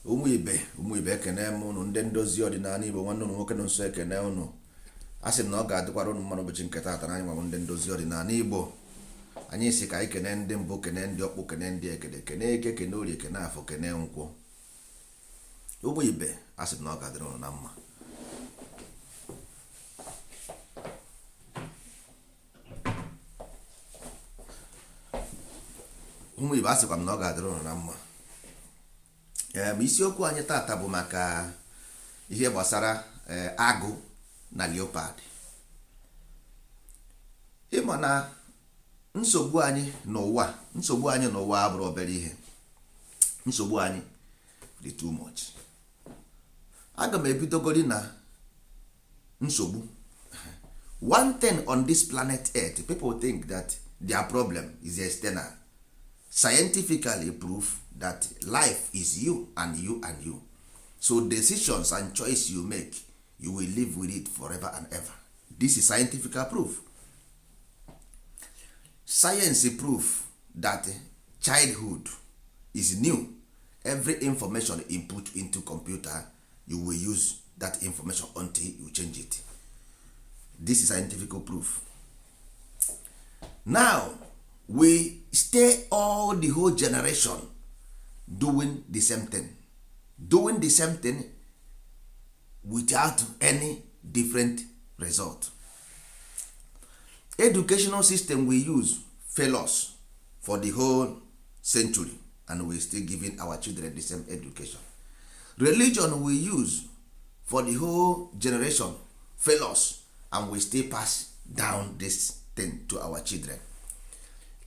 Ụmụ ibe, ụmụ ibe, ekene m ụnụ. Ndị ndozi ọdịnala Igbo, nwanne ụnụ nwoke nọ nso, ekene ụnụ. A sị m na ọ ga-adịkwara ụnụ mma n'ụbọchị nke taata. Na anyị nwabụ ndị ndozi ọdịnala Igbo, anyị si ka anyị kene ndị mbụ, kene ndị ọkpụ, kene ndị ekede, kene eke, kene orie, kene afọ, kene nkwọ. Ụmụ ibe, a sị m na ọ ga-adịrị ụnụ na mma. Ụmụ ibe, a sịkwa m na ọ ga-adịrị ụnụ na mma. Ee, isiokwu anyị tata bụ maka ihe gbasara agụ na leopard. Ịma na nsogbu anyị n'ụwa, nsogbu anyị n'ụwa abụrụ obere ihe. Nsogbu anyị dị too much. Aga m ebidogori na nsogbu. One thing on this planet Earth, people think that their problem is external. Scientifically proof that life is you and you and you. So decisions and choice you make, you will live with it forever and ever. This is scientific proof. Science proof that childhood is new. Every information input into computer, you will use that information until you change it. This is scientific proof. Now we stay all the whole generation doing the same thing, doing the same thing without any different result. Educational system we use fail us for the whole century, and we still giving our children the same education. Religion we use for the whole generation fail us, and we still pass down this thing to our children.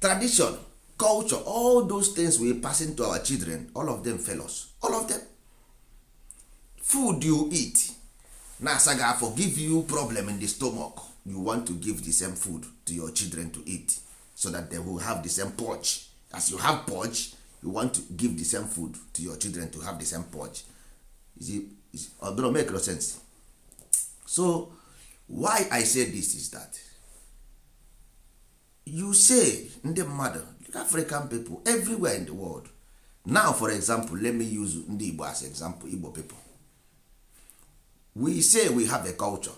Tradition, culture, all those things we passing to our children, all of them fail us, all of them. Food you eat na-asa gị afọ, give you problem in the stomach. You want to give the same food to your children to eat so that they will have the same purge as you have purge. You want to give the same food to your children to have the same purge. Is it, is, ọ don't make no sense. So why I say this is that you say ndị mmadụ, African people everywhere in the world now, for example, let me use ndị Igbo as example. Igbo people, we say we have a culture,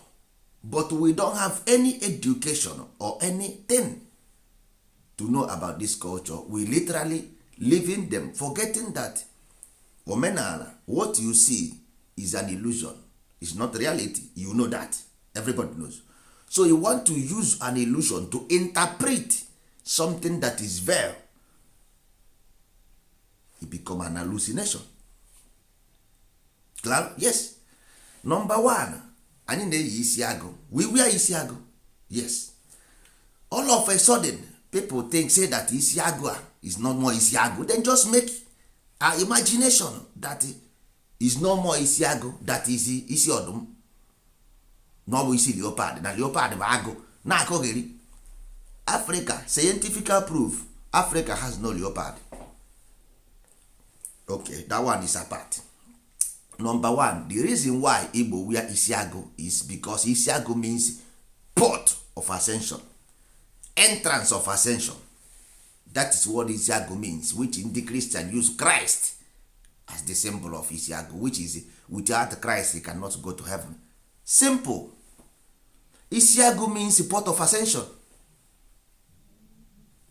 but we don't have any education or anything to know about this culture. We literally living them, forgetting that omenala, what you see is an illusion, is not reality. You know that, everybody knows. So you want to use an illusion to interpret something that is veil. It become an hallucination. Clear? Yes. Number one, anyị na-eyi isi agụ. We wear isi agụ, yes. All of a sudden, people think say that isi agụ a is not more isi agụ. Then just make our imagination that is no more isi agụ, that is isi ọdụm, na ọ bụ isi leopard, na leopard bụ agụ na-akọgheri. Africa, scientific proof, Africa has no leopard. Okay, that one is apart. Number one, the reason why Igbo wear isiagu is because isiagu means port of ascension, entrance of ascension. That is what isiagu means, which ndị Christian use Christ as the symbol of isiagu, which is without Christ you cannot go to heaven. Simple. Isiagu means port of ascension.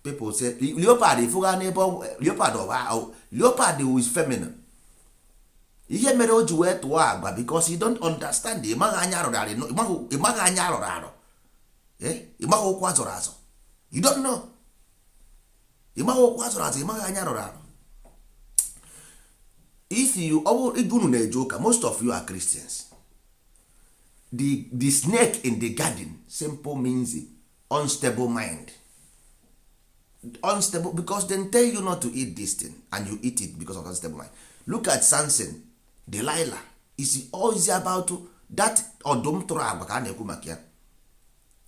People say leopard ifuga n'ebe leopard ọ leopard is feminine. Ihe mere o ji wee tụọ agwa, because you don't understand. Ịmaghị anya arụrụ arụ, ịmaghị anya arụrụ arụ, ịmaghị ụkwụ azụrụ azụ. You don't know. Ịmaghị ụkwụ azụrụ azụ, ịmaghị anya arụrụ arụ. If you, ọ bụ unu na-eje ụka, most of you are Christians. The snake in the garden simple means unstable mind. Unstable because they tell you not to eat this thing and you eat it because of unstable mind. Look at Samson, Delilah is always about that. Ọdụm tụrụ agwa ka a na-ekwu maka ya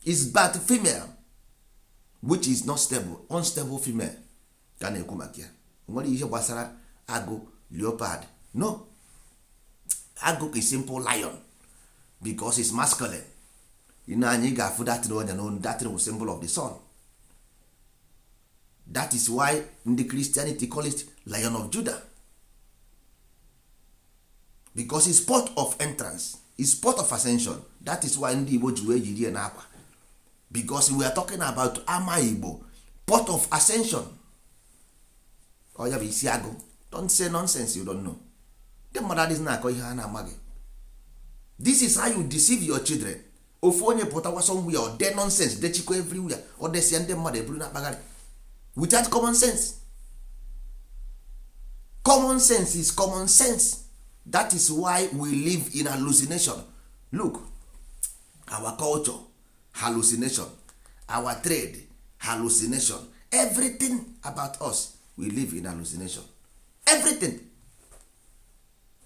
is bad female, which is not stable. Unstable female ka a na-ekwu maka ya. Nwere ihe gbasara agụ, leopard? No. Agụ is simple lion because it's masculine. You know, anyị ga-afụ that onye na that was symbol of the sun. That is why ndị Christianity call it Lion of Judah. Because it's port of entrance, it's port of ascension. That is why ndị Igbo ji wee jiri ya n'akwa, because we are talking about ama Igbo, port of ascension. Ọ ya bụ isi agụ. Don't say nonsense you don't know. Ndị mmadụ adịghị na-akọ ihe ha na-amaghị. This is how you deceive your children. Ofu onye pụtawa somewhere, ọ de nonsense, dechikwa everywhere, ọ desia, ndị mmadụ eburu na-akpagharị without common sense. Common sense is common sense. That is why we live in hallucination. Look, our culture, hallucination; our trade, hallucination; everything about us, we live in hallucination. Everything.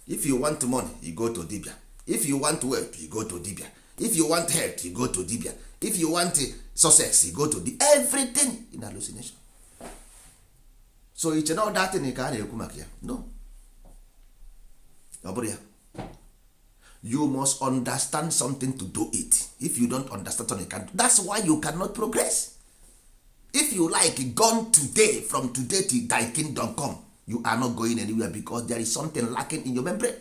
If you want money, you go to dibia. If you want wealth, you go to dibia. If you want health, you go to dibia. If you want success, you go to the everything in hallucination. So iche na datin ka a na-ekwu maka ya? No, ọ bụrụ ya, you must understand something to do it. If you don't understand something, you can't. That's why you cannot progress. If you like gone today, from today till thy kingdom come, you are not going anywhere, because there is something lacking in your membrane.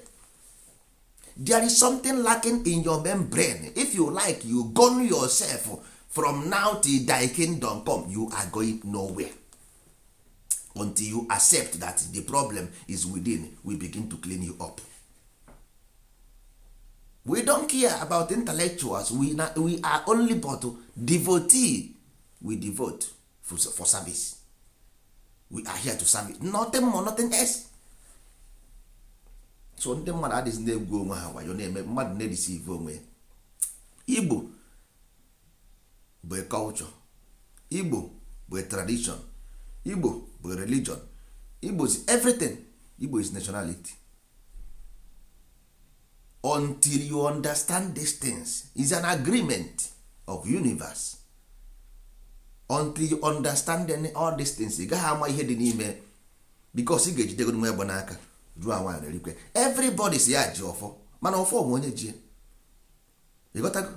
There is something lacking in your membrane. If you like, you gone yourself from now till thy kingdom come, you are going nowhere until you accept that the problem is within. We begin to clean you up. We don't care about intellectuals. We are only but devotee. We devote for service. We are here to serve it. Nothing more, nothing else. So ndị mmadụ adịghị na-egwu onwe ha wayo, na-eme mmadụ na-edeceive onwe ya. Igbo bụ a culture, Igbo bụ a tradition, Igbo bụ a religion, Igbo is everything. Igbo is nationality. Until you understand these things, is an agreement of universe. Until you understand all these things, ị gaghị ama ihe dị n'ime, because ị ga-ejidego nwa egbe n'aka ruo nwaanyị na-erikwe. Everybody si ya ji ọfọ, mana ọfọ bụ onye ji. Ịghọtago?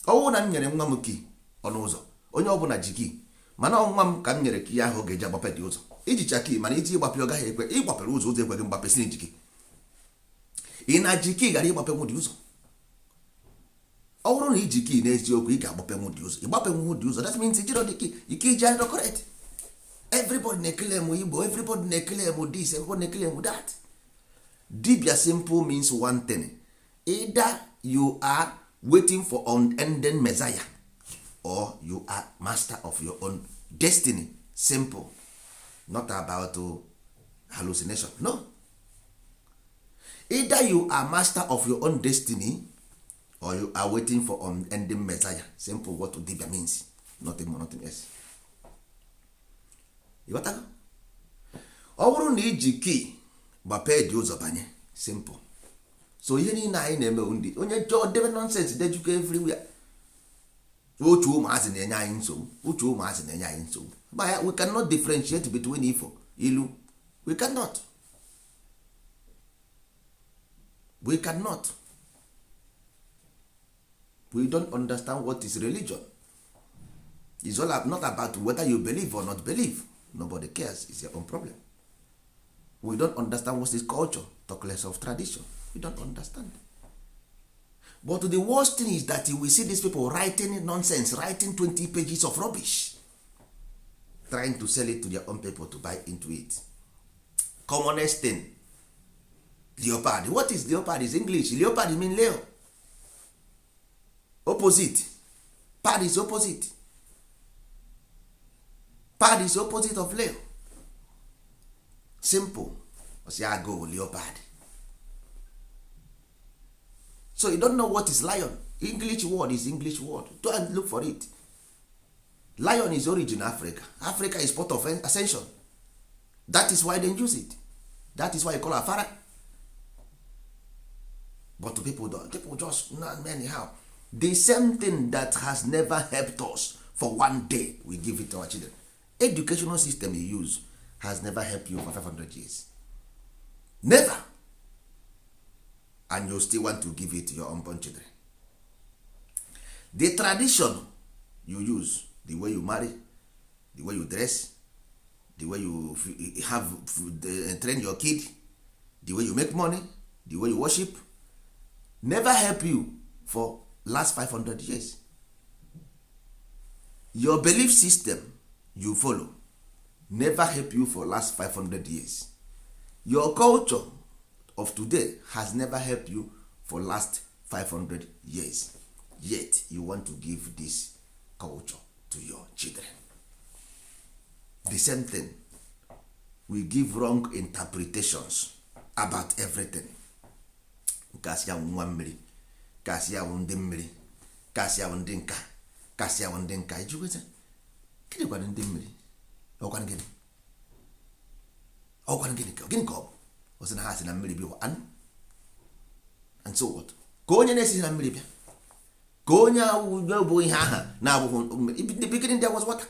Ọwụ na m nyere nwa m key ọnụ ụzọ, onye ọbụla ji key, mana nwa m ka m nyere key ahụ ga-eji agbape dị ụzọ. Ijicha key, mana iji ịgbape, ọ gaghị ekwe. Ịgbapere ụzọ, ụzọ ekweghị mgbape. Si iji key, ị na ji key gara ịgbapenwu dị ụzọ. Ọ bụrụ na iji key n'eziokwu, ị ga-agbapenwu dị ụzọ. Ịgbapenwu dị ụzọ, that means ijiro dị key ike iji adịrọ correct. Everybody na-ekele m Igbo, everybody na-ekele m this, everybody na-ekele m that. Dibia simple means one thing: either you are waiting for unending messiah or you are master of your own destiny. Simple. Not about hallucination, no. Either you are master of your own destiny or you are waiting for unending messiah. Simple. What dibia means, nothing more, nothing else. Ịghọtago? Ọ bụrụ na iji key gbapee dị ụzọ banye, simple. So ihe niile anyị na-eme, ndị onye chọọ debe nonsense, dejukọ everywhere. Uche ụmụazị na-enye anyị nsogbu. Uche ụmụazị na-enye anyị nsogbu. But we cannot differentiate between ifo, ilu. We cannot, we cannot. We don't understand what is religion. It's all not about whether you believe or not believe. Nobody cares. It's your own problem. We don't understand what is culture, talk less of tradition. We don't understand. But the worst thing is that we see these people writing nonsense, writing 20 pages of rubbish, trying to sell it to their own people to buy into it. Commonest thing, leopard. What is leopard? Is English. Leopard mean leo, opposite. Pad is opposite. Pad is opposite of leo. Simple. Osi agụ leopard. So you don't know what is lion. English word is English word. Go and look for it. Lion is origin Africa. Africa is part of ascension. That is why they use it. That is why you call afara. But people don't. People just not anyhow. The same thing that has never helped us for one day, we give it to our children. Educational system you use has never helped you for 500 years, never. And you still want to give it to your unborn children. The tradition you use, the way you marry, the way you dress, the way you have train your kid, the way you make money, the way you buy house, the way you The way you worship never help you for last 500 years. Your belief system you follow never help you for last 500 years. Your culture of today has never helped you for last 500 years, yet you want to give this culture to your children. The same thing, we give wrong interpretations about everything. Nke asị ya wụ nwa mmiri, nke asị ya wụ ndị mmiri, nke asị ya wụ ndị nka, nke asị ya wụ ndị nka. Ijigweta gịnị kwanụ? Ndị mmiri ọkwanụ gịnị? Ọkwanụ gịnị ka gịnị ka ọ bụ? Ọ sị na ha si na mmiri bịa. And so what? Ka onye na-esighị na mmiri bịa, ka onye awụ bụ ihe aha na-abụghị. The beginning there was water.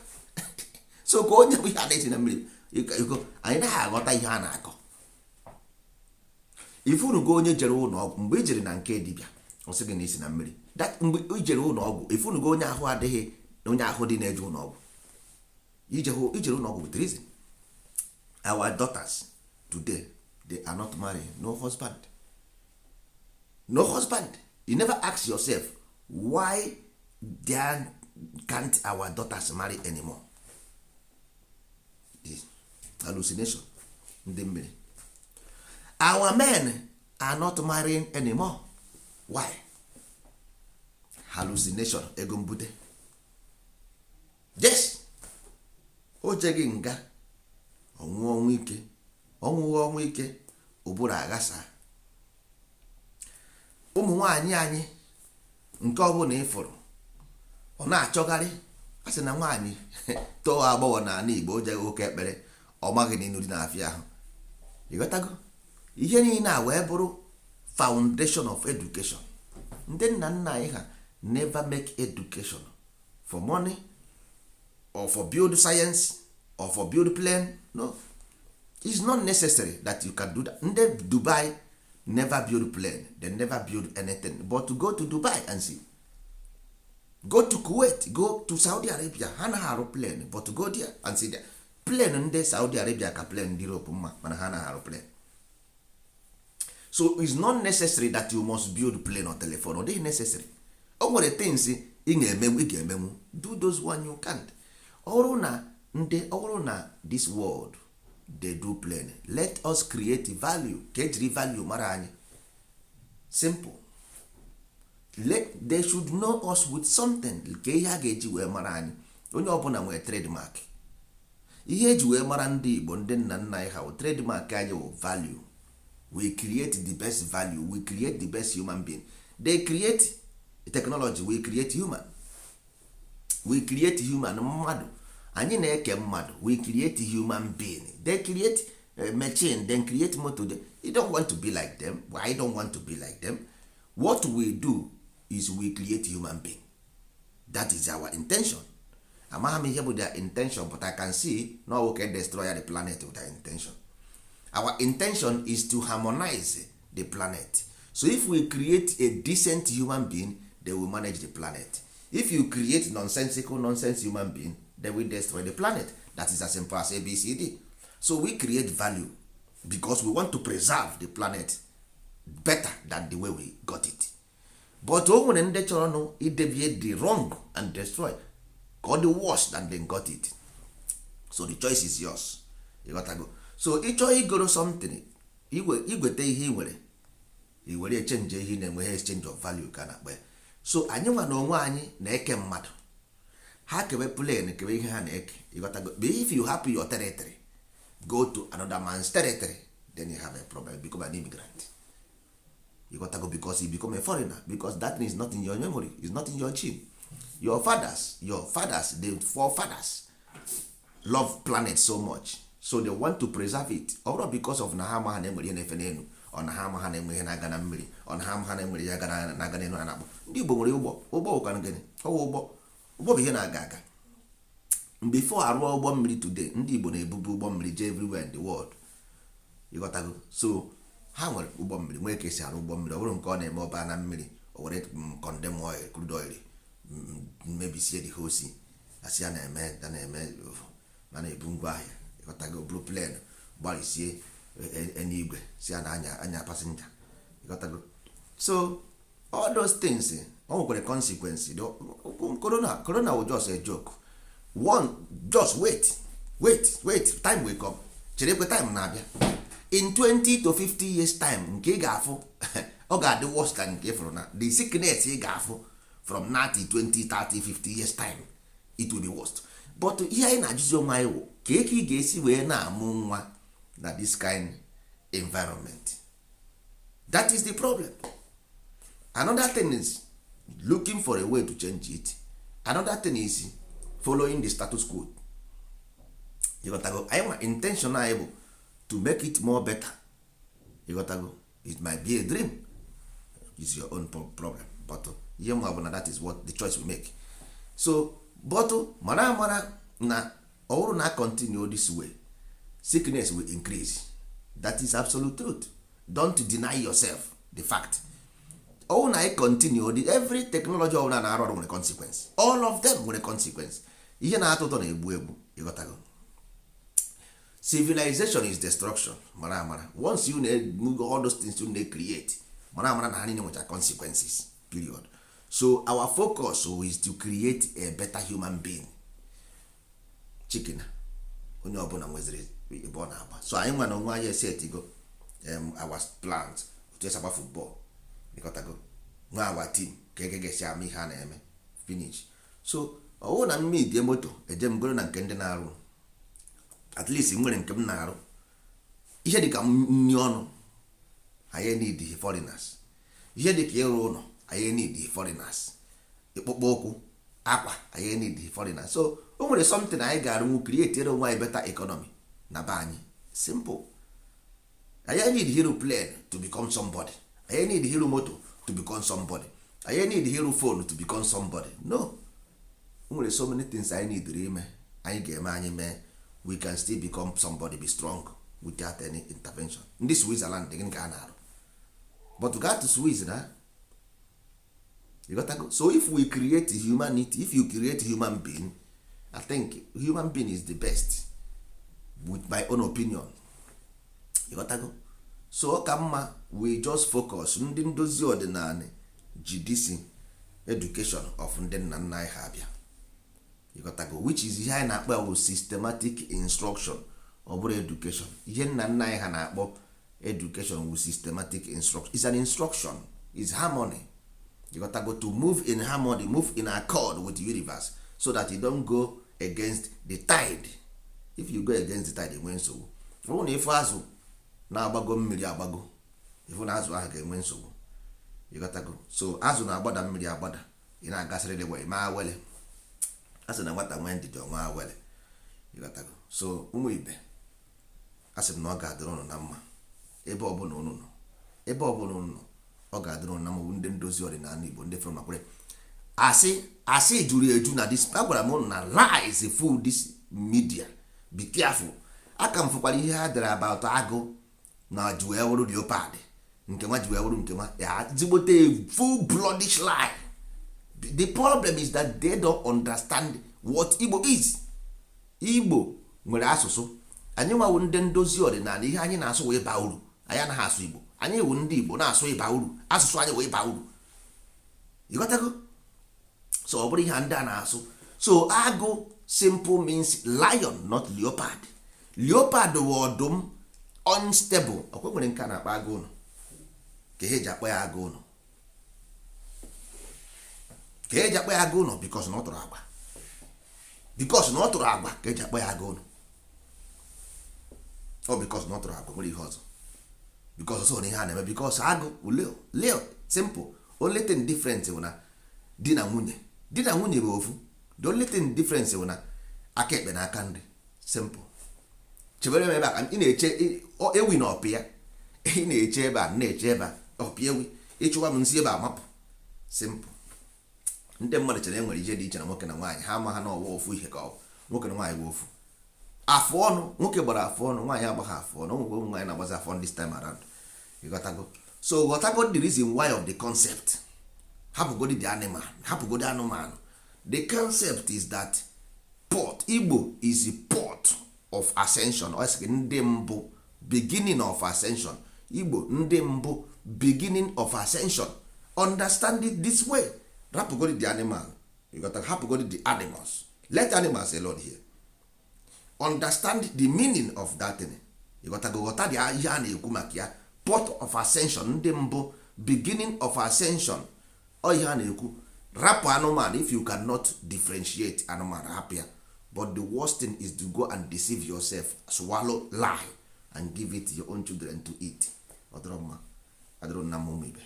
So ka onye bụ ihe a na-esi na mmiri iko, anyị naghị aghọta ihe a na-akọ. Ifunugo onye jere ụlọ ọgwụ, mgbe i jere na nke dibịa, ọ sị gị na isi na mmiri. Mgbe i jere ụlọ ọgwụ, ifunugo onye ahụ adịghị na onye ahụ dị na-eje ụlọ ọgwụ. Ijere ụlọ ọgwụ with reason. Our daughters today, they are not married. No husband, no husband. You never ask yourself why there can't our daughters marry anymore? The hallucination, ndị mmiri. Our men are not marrying anymore. Why? Hallucination, ego mbute. Yes, o jeghị nga, ọnwụ ọnwụ ike, ọnwụghị ọnwụ ike, ụbụrụ aghasa. Ụmụ nwaanyị anyị, nke ọbụla ịfụrụ ọ na-achọgharị, a sị na nwaanyị tọọ agbọghọ n'ala Igbo, o jeghị ụka ekpere, ọ maghị na inu dị n'afịa ahụ. Ịghọtago? Ihe niile a wee bụrụ foundation of education. Ndị nna nna anyị ha never make education for money or for build science or for build plane. No, it's not necessary that you can do that. Ndị Dubai never build plane, they never build anything, but to go to Dubai and see, go to Kuwait, go to Saudi Arabia, ha naghị arụ plane, but to go there and see there plane. Ndị Saudi Arabia ka plane ndị Europe mma, mana ha naghị arụ plane. So it's not necessary that you must build plane or telephone. Ọ dịghị necessary. O nwere things ị ga-emenwu, ị ga-emenwu. Do those one you can't. Ọrụ na ndị ọrụ na this world, they do plane. Let us create value, ka ejiri value mara anyị. Simple. Let they should know us with something, ka ihe a ga-eji wee mara anyị. Onye ọbụla nwere trademark. Ihe eji wee mara ndị Igbo, ndị nna nna anyị ha, wụ trademark anyị wụ value. We create the best value, we create the best human being. They create technology, we create human. We create human, mmadụ. Anyị na-eke mmadụ. We create human being. They create machine, then create motor. You don't want to be like them. I don't want to be like them. What we do is we create human being. That is our intention. Amaghị m ihe bụ their intention, but I can see no we can destroy the planet with our intention. Our intention is to harmonize the planet. So if we create a decent human being, they will manage the planet. If you create nonsensical nonsense human being, they will destroy the planet. That is as simple as ABCD. So we create value because we want to preserve the planet better than the way we got it. But o nwere ndị chọrọ nụ ideviate the wrong and destroy ka ọ dị worse than they got it. So the choice is yours. Ịghọtago? So ị chọọ igoro something, igweta ihe ị nwere, i were change ihe ị na-enwe. Exchange of value ka na akpa ya. So anyị nwa na onwe anyị na-eke mmadụ. Ha kewe plane, kewe ihe ha na-eke. Ịghọtago? But if you happen your territory, go to another man's territory, then you have a problem. You become an immigrant. Ịghọtago? Because you become a foreigner, because that thing is not in your memory, is not in your gene. Your fathers, the forefathers love planet so much, so they want to preserve it. Ọ bụrụ because of na ha ama ha na-enwere ihe na-efe n'elu, ọ na ha ama ha na-enwe ihe na-aga na mmiri, ọ na ha ama ha na-enwere ihe na-aga n'elu. A na-akpọ ndị Igbo nwere ụgbọ. Ụgbọ ụkwanụ gịnị? Ọwụ ụgbọ. Ụgbọ bụ ihe na-aga aga. Before arụọ ụgbọ mmiri today, ndị Igbo na-ebubu ụgbọ mmiri jee everywhere in the world. Ịghọtago? So ha nwere ụgbọ mmiri, nwee ka esi arụ ụgbọ mmiri. Ọ bụrụ nke ọ na-eme ọba na mmiri, o were condemn oil, crude oil, mebisie the whole sea. Asị a na-eme ma na-ebu ngwa ahịa. Ịghọtago? Bụrụ plane gbarịsie eluigwe, si a na-anya anya passenger. Ịghọtago? So all those things, o nwekwara consequence. Corona was just a joke one. Just wait, wait, wait, time will come. Cherekwe, time na-abịa. In 20 to 50 years time, nke ị ga-afụ, ọ ga-adị worse than nke ị fụrụ na the sickness ị ga-afụ from 30, 20, 30, 50 years time. It will be worst. But ihe anyị na-ajụzi onwe anyị wụ ka eke ị ga-esi wee na-amụ nwa na this kind environment. That is the problem. Another thing is looking for a way to change it. Another thing is following the status quo. Ịghọtago? Anyị nwa, intention anyị bụ to make it more better. Ịghọtago? It might be a dream, is your own problem, but ihe nwa bụ na that is what the choice we make. So, but mara amara na ọ bụrụ na continue this way, sickness will increase. That is absolute truth. Don't deny yourself the fact. Ọ na anyị continue the every technology ọbụla na-arụ ọrụ nwere consequence. All of them nwere consequence. Ihe na-atọ ụtọ na-egbu egbu. Ịghọtago? Civilization is destruction. Mara amara, once you na all those things you na create, mara amara na ha niile nwecha consequences, period. So our focus is to create a better human being. Chicken onye ọbụla nweziri ebe ọ na-agba. So anyị nwa na onwe anyị esetigo our plans, otu esi agba football. Ịghọtago? Nwe our team ka eke ga-esi ama ihe a na-eme finish. So ọ bụrụ na mmidie moto eje m goro na nke ndị na-arụ, at least nwere nke m na-arụ, ihe dịka nri ọnụ, anyị need foreigners. Ihe dịka ịrụ ụlọ, anyị need foreigners. Ịkpụkpọ ụkwụ, akwa, anyị need foreigners. So o nwere something anyị ga-arụnwu, create onwe anyị better economy na be anyị. Simple. Anyị need hero plane to become somebody. Anyị need hero moto to become somebody. Anyị need hero phone to become somebody. No, o nwere so many things anyị need ime, anyị ga-eme, anyị mee, we can still become somebody, be strong without any intervention. Ndị Switzerland, gịnị ka a na-arụ? But gaa to Swiss na you got to go. So if we create humanity, if you create human being, I think human being is the best, with my own opinion. You got to go. So ọ ka mma we just focus. Ndị ndozi ọdịnala ji this education of ndị nna nna anyị ha abịa. You got to go. Which is ihe anyị na-akpọ bụ systematic instruction. Ọ bụrụ education, ihe nna nna anyị ha na-akpọ education with systematic instruction is an instruction, is harmony. You got to go to move in harmony, move in accord with the universe, so that you don't go against the tide. If you go against the tide, enwe nsogbu. Ọ bụrụ na ịfụ azụ na-agbago mmiri agbago, ịfụ na azụ ahụ ga-enwe nsogbu. You got to go. So azụ na-agbada mmiri agbada, ị na-agasịrịrị wee maa wele. A sị na nwata nwee ndidi, ọnwa wele. You got to go. So ụmụ ibe, a sị m na ọ ga-adịrị ụnụ na mma ebe ọbụla ụnụ nọ. Ebe ọbụla ụnụ nọ, ọ ga-adịrị ụnụ na mma. Ndị ndozi ọdịnala Igbo, ndị fọrọ makwere, asị asị juru eju na this. Agwara m ụnụ na lies full this media. Be careful. Aka m fụkwara ihe ha dere about agụ na ji wee wụrụ leopard, nke nwa ji wee wụrụ nke nwa ya zigbote full bloodish lie. The problem is that they don't understand what Igbo is. Igbo nwere asụsụ. Anyị nwawo ndị ndozi ọdịnala, ihe anyị na-asụ wee baa uru. Anyị anaghị asụ Igbo. Anyị wụ ndị Igbo na-asụ ịba uru. Asụsụ anyị wee baa uru. Ịghọtago? So ọ bụrụ ihe ndị a na-asụ, so agụ simple means lion, not leopard. Leopard bụ ọdụm, unstable. Ọkwa nwere nke a na-akpọ agụ ụlọ, ka ihe eji akpọ ya agụ ụlọ, ka eji akpọ ya agụ ụlọ, because na ọ tụrụ agwa, because na ọ tụrụ agwa ka eji akpọ ya agụ ụlọ. Ọ because na ọ tụrụ agwa, nwere ihe ọzọ, because so na ihe a na-eme, because agụ leo, leo, simple. Only thing different bụ na di na nwunye, di na nwunye bụ ofu. The only thing difference bụ na aka ekpe na aka nri. Simple. Chebere m ebe a ka ị na-eche ewi na ọpị ya. Ị na-eche ebe a, na-eche ebe a, ọpị ewi ịchụwa m nsị ebe a mapụ. Simple. Ndị mmadụ chere e nwere ihe dị iche na nwoke na nwaanyị. Ha ama ha na ọwa ofu ihe ka ọ nwoke na nwaanyị bụ ofu. Afụ ọnụ, nwoke gbara afụ ọnụ, nwaanyị agbaghị afụ ọnụ. Ụmụ ụmụ nwaanyị na-agbazi afụ ọnụ this time around. Ịghọtago? So ghọtago the reason why of the concept. Hapụgodi the animal, hapụgodi anụmanụ. The concept is that port Igbo is a port of ascension. Ọ sị ndị mbụ, beginning of ascension. Igbo ndị mbụ, beginning of ascension. Understand it this way. Rapụgodi the animal. You got to hapụgodi the animals. Let animals alone here. Understand the meaning of that thing. You got to go ghọta the ihe a na-ekwu maka ya, port of ascension, ndị mbụ, beginning of ascension. Ọ ihe a na-ekwu. Rapụ anụmanụ. If you cannot differentiate anụmanụ, hapụ ya. But the worst thing is to go and deceive yourself, swallow lie and give it your own children to eat. Ọ dịrọ mma, adịrọ nna m. Ụmụ ibe.